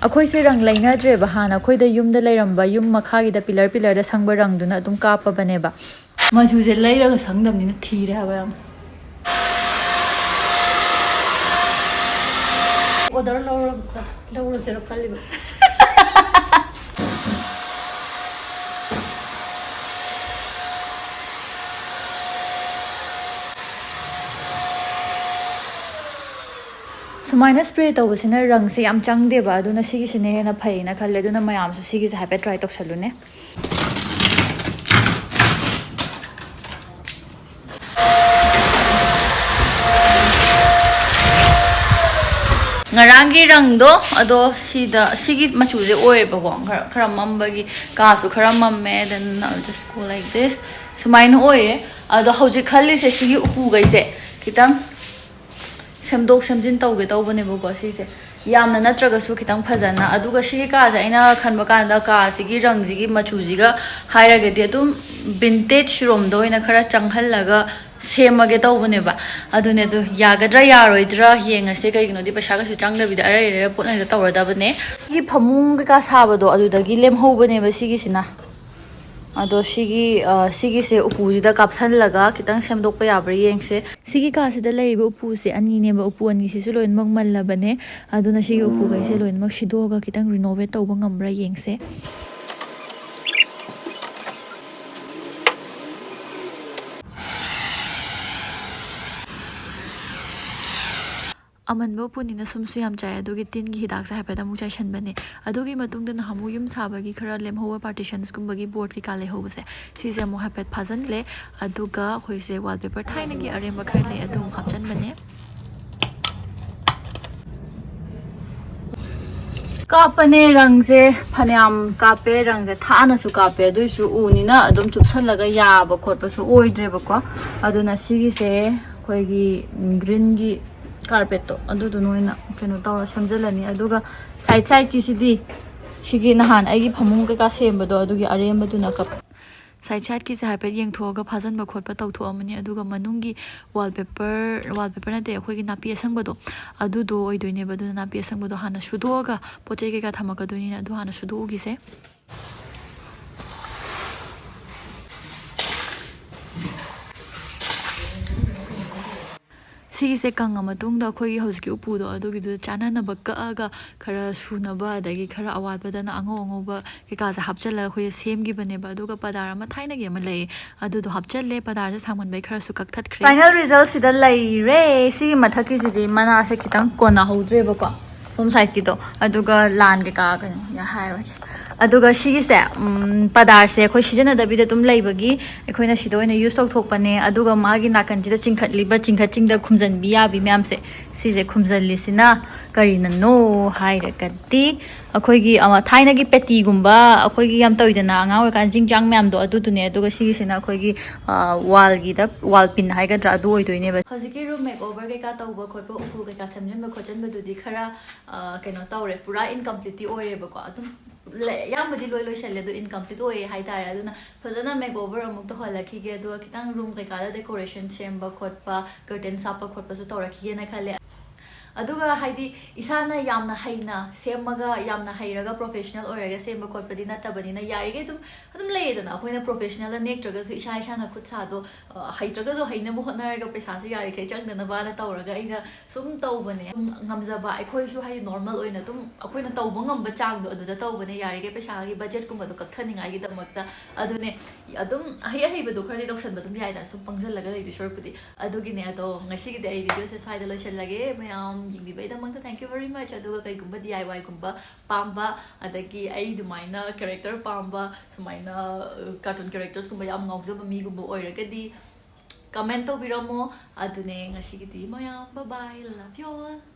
ꯑꯩꯈꯣꯏꯁꯦ ꯔꯪ ꯂꯩꯅꯗ꯭ꯔꯦꯕ꯫ ꯍꯥꯟꯅ ꯑꯩꯈꯣꯏꯗ ꯌꯨꯝꯗ ꯂꯩꯔꯝꯕ, ꯌꯨꯝ ꯃꯈꯥꯒꯤꯗ ꯄꯤꯂꯔ ꯄꯤꯂꯔꯗ ꯁꯪꯕ ꯔꯪꯗꯨꯅ ꯑꯗꯨꯝ ꯀꯥꯞꯄꯕꯅꯦꯕ꯫ ꯃꯆꯨꯁꯦ ꯂꯩꯔꯒ ꯁꯪꯗꯕꯅꯤꯅ ꯊꯤꯔꯦ ꯍꯥꯏꯕ ꯌꯥꯝ꯫ ꯂꯧꯔꯁꯤꯔ ꯈꯜꯂꯤꯕ꯫ ꯁꯨꯃꯥꯏꯅ ꯁ꯭ꯄ꯭ꯔꯦ ꯇꯧꯕꯁꯤꯅ ꯔꯪꯁꯦ ꯌꯥꯝ ꯆꯪꯗꯦꯕ, ꯑꯗꯨꯅ ꯁꯤꯒꯤꯁꯤꯅ ꯍꯦꯟꯅ ꯐꯩꯌꯦꯅ ꯈꯜꯂꯦ꯫ ꯑꯗꯨꯅ ꯃꯌꯥꯝꯁꯨ ꯁꯤꯒꯤꯁꯦ ꯍꯥꯏꯐꯦꯠ ꯇ꯭ꯔꯥꯏ ꯇꯧꯁꯜꯂꯨꯅꯦ꯫ ꯉꯔꯥꯡꯒꯤ ꯔꯪꯗꯣ ꯑꯗꯣ ꯁꯤꯗ, ꯁꯤꯒꯤ ꯃꯆꯨꯁꯦ ꯑꯣꯏꯌꯦꯕꯀꯣ, ꯈꯔ, ꯈꯔ ꯃꯝꯕꯒꯤ, ꯀꯥꯁꯨ ꯈꯔ ꯃꯝꯃꯦ, then I'll just go like this. ꯁꯨꯃꯥꯏꯅ ꯑꯣꯏꯌꯦ꯫ ꯑꯗꯣ ꯍꯧꯖꯤꯛ ꯈꯜꯂꯤꯁꯦ ꯁꯤꯒꯤ ꯎꯄꯨꯈꯩꯁꯦ ꯈꯤꯇꯪ ꯁꯦꯝꯗꯣꯛ ꯁꯦꯝꯖꯤꯟ ꯇꯧꯒꯦ ꯇꯧꯕꯅꯦꯕꯀꯣ ꯁꯤꯁꯦ, ꯌꯥꯝꯅ ꯅꯠꯇ꯭ꯔꯒꯁꯨ ꯈꯤꯇꯪ ꯐꯖꯅ꯫ ꯑꯗꯨꯒ ꯁꯤꯒꯤ ꯀꯥꯁꯦ ꯑꯩꯅ ꯈꯟꯕ ꯀꯥꯟꯗ ꯀꯥꯁꯤꯒꯤ ꯔꯪꯁꯤꯒꯤ ꯃꯆꯨꯁꯤꯒ ꯍꯥꯏꯔꯒꯗꯤ ꯑꯗꯨꯝ ꯚꯤꯟꯇꯦꯖ ꯔꯣꯝꯗ ꯑꯣꯏꯅ ꯈꯔ ꯆꯪꯍꯜꯂꯒ ꯁꯦꯝꯃꯒꯦ ꯇꯧꯕꯅꯦꯕ꯫ ꯑꯗꯨꯅꯦ, ꯑꯗꯨ ꯌꯥꯒꯗ꯭ꯔꯥ ꯌꯥꯔꯣꯏꯗ꯭ꯔꯥ ꯌꯦꯡꯉꯁꯦ, ꯀꯩꯒꯤꯅꯣꯗꯤ ꯄꯩꯁꯥ ꯀꯩꯁꯨ ꯆꯪꯗꯕꯤꯗ ꯑꯔꯩ ꯑꯔꯩꯕ ꯄꯣꯠ ꯉꯥꯛꯇ ꯇꯧꯔꯗꯕꯅꯦ꯫ ꯁꯤꯒꯤ ꯐꯃꯨꯡ ꯀꯩꯀꯥ ꯁꯥꯕꯗꯣ ꯑꯗꯨꯗꯒꯤ ꯂꯦꯝꯍꯧꯕꯅꯦꯕ ꯁꯤꯒꯤꯁꯤꯅ꯫ ꯑꯗꯣ ꯁꯤꯒꯤ, ꯑ, ꯁꯤꯒꯤꯁꯦ ꯎꯄꯨꯁꯤꯗ ꯀꯥꯞꯁꯜꯂꯒ ꯈꯤꯇꯪ ꯁꯦꯝꯗꯣꯛꯄ ꯌꯥꯕ꯭ꯔꯥ ꯌꯦꯡꯁꯦ꯫ ꯁꯤꯒꯤ ꯀꯥꯁꯤꯗ ꯂꯩꯔꯤꯕ ꯎꯄꯨꯁꯦ ꯑꯅꯤꯅꯦꯕ, ꯎꯄꯨ ꯑꯅꯤꯁꯤꯁꯨ ꯂꯣꯏꯅꯃꯛ ꯃꯜꯂꯕꯅꯦ꯫ ꯑꯗꯨꯅ ꯁꯤꯒꯤ ꯎꯄꯨꯈꯩꯁꯦ ꯂꯣꯏꯅꯃꯛ ꯁꯤꯗꯣꯛꯑꯒ ꯈꯤꯇꯪ ꯔꯤꯅꯣꯚꯦꯠ ꯇꯧꯕ ꯉꯝꯕ꯭ꯔꯥ ꯌꯦꯡꯁꯦ꯫ ꯑꯃꯟꯕ ꯎꯄꯨꯅꯤꯅ ꯁꯨꯝꯁꯨ ꯌꯥꯝ ꯆꯥꯏ, ꯑꯗꯨꯒꯤ ꯇꯤꯟꯒꯤ ꯍꯤꯗꯥꯛꯁꯦ ꯍꯥꯏꯐꯦꯠ ꯑꯃꯨꯛ ꯆꯥꯏꯁꯟꯕꯅꯦ꯫ ꯑꯗꯨꯒꯤ ꯃꯇꯨꯡꯗ ꯅꯍꯥꯟꯃꯨꯛ ꯌꯨꯝ ꯁꯥꯕꯒꯤ ꯈꯔ ꯂꯦꯝꯍꯧꯕ ꯄꯥꯔꯇꯤꯁꯟꯁꯀꯨꯝꯕꯒꯤ ꯕꯣꯔꯗ ꯀꯩꯀꯥ ꯂꯩꯍꯧꯕꯁꯦ, ꯁꯤꯁꯦ ꯑꯃꯨꯛ ꯍꯥꯏꯐꯦꯠ ꯐꯥꯖꯤꯜꯂꯦ꯫ ꯑꯗꯨꯒ ꯑꯩꯈꯣꯏꯁꯦ ꯋꯥꯜꯄꯦꯄꯔ ꯊꯥꯏꯅꯒꯤ ꯑꯔꯦꯝꯕ ꯈꯔ ꯂꯩ, ꯑꯗꯨ ꯑꯃꯨꯛ ꯍꯥꯞꯆꯤꯟꯕꯅꯦ꯫ ꯀꯥꯞꯄꯅꯦ ꯔꯪꯁꯦ, ꯐꯅꯌꯥꯝ ꯀꯥꯞꯄꯦ ꯔꯪꯁꯦ, ꯊꯥꯅꯁꯨ ꯀꯥꯞꯄꯦ, ꯑꯗꯨꯏꯁꯨ ꯎꯅꯤꯅ ꯑꯗꯨꯝ ꯆꯨꯞꯁꯜꯂꯒ ꯌꯥꯕ ꯈꯣꯠꯄꯁꯨ ꯑꯣꯏꯗ꯭ꯔꯦꯕꯀꯣ꯫ ꯑꯗꯨꯅ ꯁꯤꯒꯤꯁꯦ ꯑꯩꯈꯣꯏꯒꯤ ꯒ꯭ꯔꯤꯟꯒꯤ ꯀꯥꯔꯄꯦꯠꯇꯣ ꯑꯗꯨꯗꯨꯅ ꯑꯣꯏꯅ ꯀꯩꯅꯣ ꯇꯧꯔ ꯁꯦꯝꯖꯤꯜꯂꯅꯤ꯫ ꯑꯗꯨꯒ ꯁꯥꯏꯠ ꯁꯥꯏꯠꯀꯤꯁꯤꯗꯤ ꯁꯤꯒꯤ ꯅꯍꯥꯟ ꯑꯩꯒꯤ ꯐꯃꯨꯡ ꯀꯩꯀꯥ ꯁꯦꯝꯕꯗꯣ ꯑꯗꯨꯒꯤ ꯑꯔꯦꯝꯕꯗꯨꯅ ꯀꯞ-, ꯁꯥꯏꯠ ꯁꯥꯏꯠꯀꯤꯁꯦ ꯍꯥꯏꯐꯦꯠ ꯌꯦꯡꯊꯣꯛꯑꯒ ꯐꯥꯖꯤꯟꯕ ꯈꯣꯠꯄ ꯇꯧꯊꯣꯛꯑꯝꯃꯅꯤ꯫ ꯑꯗꯨꯒ ꯃꯅꯨꯡꯒꯤ ꯋꯥꯜꯄꯦꯄꯔ, ꯋꯥꯜꯄꯦꯄꯔ ꯅꯠꯇꯦ, ꯑꯩꯈꯣꯏꯒꯤ ꯅꯥꯄꯤ ꯑꯁꯪꯕꯗꯣ ꯑꯗꯨꯗꯣ ꯑꯣꯏꯗꯣꯏꯅꯦꯕ꯫ ꯑꯗꯨꯅ ꯅꯥꯄꯤ ꯑꯁꯪꯕꯗꯣ ꯍꯥꯟꯅ ꯁꯨꯗꯣꯛꯑꯒ, ꯄꯣꯠ ꯆꯩ ꯀꯩꯀꯥ ꯊꯝꯃꯛꯀꯗꯣꯏꯅꯤꯅ ꯑꯗꯨ ꯍꯥꯟꯅ ꯁꯨꯗꯣꯛꯎꯈꯤꯁꯦ꯫ ꯁꯤꯒꯤꯁꯦ ꯀꯪꯉ ꯃꯇꯨꯡꯗ ꯑꯩꯈꯣꯏꯒꯤ ꯍꯧꯖꯤꯛꯀꯤ ꯎꯄꯨꯗꯣ ꯑꯗꯨꯒꯤꯗꯨꯗ ꯆꯥꯟꯅꯅꯕ ꯀꯛꯑꯒ ꯈꯔ ꯁꯨꯅꯕ, ꯑꯗꯒꯤ ꯈꯔ ꯑꯋꯥꯠꯄꯗꯅ ꯑꯉꯧ ꯑꯉꯧꯕ ꯀꯩꯀꯥꯁꯦ ꯍꯥꯞꯆꯤꯜꯂꯒ ꯑꯩꯈꯣꯏꯁꯦ ꯁꯦꯝꯈꯤꯕꯅꯦꯕ꯫ ꯑꯗꯨꯒ ꯄꯗꯥꯔ ꯑꯃ ꯊꯥꯏꯅꯒꯤ ꯑꯃ ꯂꯩ, ꯑꯗꯨꯗꯣ ꯍꯥꯞꯆꯜꯂꯦ꯫ ꯄꯗꯥꯔꯁꯦ ꯁꯥꯡꯃꯟꯕꯩ ꯈꯔꯁꯨ ꯀꯛꯊꯠꯈ꯭ꯔꯦ꯫ ꯐꯥꯏꯅꯦꯜ ꯔꯤꯖꯜꯁꯤꯗ ꯂꯩꯔꯦ꯫ ꯁꯤꯒꯤ ꯃꯊꯛꯀꯤꯁꯤꯗꯤ ꯃꯅꯥꯁꯦ ꯈꯤꯇꯪ ꯀꯣꯟꯅꯍꯧꯗ꯭ꯔꯦꯕꯀꯣ, ꯁꯣꯝ ꯁꯥꯏꯠꯀꯤꯗꯣ, ꯑꯗꯨꯒ ꯂꯥꯟ ꯀꯩꯀꯥ ꯀꯩꯅꯣ ꯌꯥ-, ꯍꯥꯏꯔꯣꯏꯒꯦ꯫ ꯑꯗꯨꯒ ꯁꯤꯒꯤꯁꯦ, ꯎꯝ, ꯄꯗꯥꯔꯁꯦ ꯑꯩꯈꯣꯏ ꯁꯤꯖꯤꯟꯅꯗꯕꯤꯗ ꯑꯗꯨꯝ ꯂꯩꯕꯒꯤ ꯑꯩꯈꯣꯏꯅ ꯁꯤꯗ ꯑꯣꯏꯅ ꯌꯨꯁ ꯇꯧꯊꯣꯛꯄꯅꯦ꯫ ꯑꯗꯨꯒ ꯃꯥꯒꯤ ꯅꯥꯀꯟꯁꯤꯗ ꯆꯤꯡꯈꯠꯂꯤꯕ ꯆꯤꯡꯈꯠ ꯆꯤꯡꯗ ꯈꯨꯝꯖꯤꯟꯕꯤ ꯌꯥꯕꯤ ꯃꯌꯥꯝꯁꯦ, ꯁꯤꯁꯦ ꯈꯨꯝꯖꯤꯜꯂꯤꯁꯤꯅ ꯀꯔꯤꯅꯅꯣ ꯍꯥꯏꯔꯒꯗꯤ, ꯑꯩꯈꯣꯏꯒꯤ, ꯑꯃ, ꯊꯥꯏꯅꯒꯤ ꯄꯦꯇꯤꯒꯨꯝꯕ ꯑꯩꯈꯣꯏꯒꯤ ꯌꯥꯝ ꯇꯧꯋꯤꯗꯅ, ꯑꯉꯥꯡ ꯑꯣꯏꯔꯤꯀꯥꯟꯗ ꯖꯤꯡ ꯖꯥꯡ ꯃꯌꯥꯝꯗꯣ, ꯑꯗꯨꯗꯨꯅꯦ꯫ ꯑꯗꯨꯒ ꯁꯤꯒꯤꯁꯤꯅ ꯑꯩꯈꯣꯏꯒꯤ, ꯑ, ꯋꯥꯜꯒꯤꯗ, ꯋꯥꯜ ꯄꯤꯟ ꯍꯥꯏꯒꯗ꯭ꯔꯥ, ꯑꯗꯨ ꯑꯣꯏꯗꯣꯏꯅꯦꯕ꯫ ꯍꯧꯖꯤꯛꯀꯤ ꯔꯨꯝ ꯃꯦꯛ ꯑꯣꯚꯔ ꯀꯩꯀꯥ ꯇꯧꯕ ꯈꯣꯠꯄ, ꯎꯄꯨ ꯀꯩꯀꯥ ꯁꯦꯝꯖꯤꯟꯕ ꯈꯣꯠꯆꯤꯟꯕꯗꯨꯗꯤ ꯈꯔ, ꯑ, ꯀꯩꯅꯣ ꯇꯧꯔꯦ, ꯄꯨꯔꯥ ꯏꯟꯀꯝꯄ꯭ꯂꯤꯠꯇꯤ ꯑꯣꯏꯔꯦꯕꯀꯣ꯫ ꯑꯗꯨꯝ ꯂꯩ-, ꯑꯌꯥꯝꯕꯗꯤ ꯂꯣꯏ ꯂꯣꯏꯁꯜꯂꯦ, ꯑꯗꯣ ꯏꯟꯀꯝꯄ꯭ꯂꯤꯠ ꯑꯣꯏꯔꯦ ꯍꯥꯏꯇꯥꯔꯦ꯫ ꯑꯗꯨꯅ ꯐꯖꯅ ꯃꯦꯛ ꯑꯣꯚꯔ ꯑꯃꯨꯛ ꯇꯧꯍꯜꯂꯛꯈꯤꯒꯦ꯫ ꯑꯗꯨꯒ ꯈꯤꯇꯪ ꯔꯨꯝ ꯀꯩꯀꯥꯗ ꯗꯦꯀꯣꯔꯦꯁꯟ ꯁꯦꯝꯕ ꯈꯣꯠꯄ, ꯀꯔꯇꯦꯟꯁ ꯍꯥꯞꯄ ꯈꯣꯠꯄꯁꯨ ꯇꯧꯔꯛꯈꯤꯒꯦꯅ ꯈꯜꯂꯦ꯫ ꯑꯗꯨꯒ ꯍꯥꯏꯗꯤ ꯏꯁꯥꯅ ꯌꯥꯝꯅ ꯍꯩꯅ ꯁꯦꯝꯃꯒ, ꯌꯥꯝꯅ ꯍꯩꯔꯒ ꯄ꯭ꯔꯣꯐꯦꯁꯅꯦꯜ ꯑꯣꯏꯔꯒ ꯁꯦꯝꯕ ꯈꯣꯠꯄꯗꯤ ꯅꯠꯇꯕꯅꯤꯅ, ꯌꯥꯔꯤꯈꯩ ꯑꯗꯨꯝ, ꯑꯗꯨꯝ ꯂꯩꯌꯦꯗꯅ, ꯑꯩꯈꯣꯏꯅ ꯄ꯭ꯔꯣꯐꯦꯁꯅꯦꯜꯗ ꯅꯦꯛꯇ꯭ꯔꯒꯁꯨ ꯏꯁꯥ ꯏꯁꯥꯅ ꯈꯨꯠ ꯁꯥꯗꯣ, ꯑ, ꯍꯩꯇ꯭ꯔꯒꯁꯨ ꯍꯩꯅꯕ ꯍꯣꯠꯅꯔꯒ ꯄꯩꯁꯥꯁꯦ ꯌꯥꯔꯤꯈꯩ ꯆꯪꯗꯅꯕꯅ ꯇꯧꯔꯒ ꯑꯩꯅ ꯁꯨꯝ ꯇꯧꯕꯅꯦ꯫ ꯁꯨꯝ ꯉꯝꯖꯕ, ꯑꯩꯈꯣꯏꯁꯨ ꯍꯥꯏꯗꯤ ꯅꯣꯔꯃꯦꯜ ꯑꯣꯏꯅ ꯑꯗꯨꯝ ꯑꯩꯈꯣꯏꯅ ꯇꯧꯕ ꯉꯝꯕ ꯆꯥꯡꯗꯣ ꯑꯗꯨꯗ ꯇꯧꯕꯅꯦ, ꯌꯥꯔꯤꯈꯩ ꯄꯩꯁꯥꯒꯤ ꯕꯖꯦꯠꯀꯨꯝꯕꯗꯣ ꯀꯛꯊꯅꯤꯡꯉꯥꯏꯒꯤꯗꯃꯛꯇ꯫ ꯑꯗꯨꯅꯦ, ꯑꯗꯨꯝ ꯑꯍꯩ ꯑꯍꯩꯕꯗꯣ ꯈꯔꯗꯤ ꯇꯧꯁꯟꯕ ꯑꯗꯨꯝ ꯌꯥꯏꯗꯅ, ꯁꯨꯝ ꯄꯪꯁꯤꯜꯂꯒ ꯂꯩꯗꯣꯏ ꯁꯔꯨꯛꯄꯨꯗꯤ꯫ ꯑꯗꯨꯒꯤꯅꯦ꯫ ꯑꯗꯣ ꯉꯁꯤꯒꯤꯗꯤ ꯑꯩ ꯚꯤꯗꯤꯑꯣꯁꯦ ꯁ꯭ꯋꯥꯏꯗ ꯂꯣꯏꯁꯤꯜꯂꯒꯦ꯫ ꯃꯌꯥꯝ ꯌꯦꯡꯕꯤꯕꯩꯗꯃꯛꯇ thank you very much꯫ ꯑꯗꯨꯒ ꯀꯩꯒꯨꯝꯕ ꯗꯤ ꯑꯥꯏ ꯋꯥꯏꯒꯨꯝꯕ ꯄꯥꯝꯕ, ꯑꯗꯒꯤ ꯑꯩ ꯑꯗꯨꯃꯥꯏꯅ ꯀꯦꯔꯦꯛꯇꯔ ꯄꯥꯝꯕ, ꯁꯨꯃꯥꯏꯅ ꯀꯥꯔꯇꯨꯟ ꯀꯦꯔꯦꯛꯇꯔꯁꯀꯨꯝꯕ ꯌꯥꯝ ꯉꯥꯎꯖꯕ ꯃꯤꯒꯨꯝꯕ ꯑꯣꯏꯔꯒꯗꯤ ꯀꯃꯦꯟ ꯇꯧꯕꯤꯔꯝꯃꯣ꯫ ꯑꯗꯨꯅꯦ ꯉꯁꯤꯒꯤꯗꯤ ꯃꯌꯥꯝ, bye bye, love you all꯫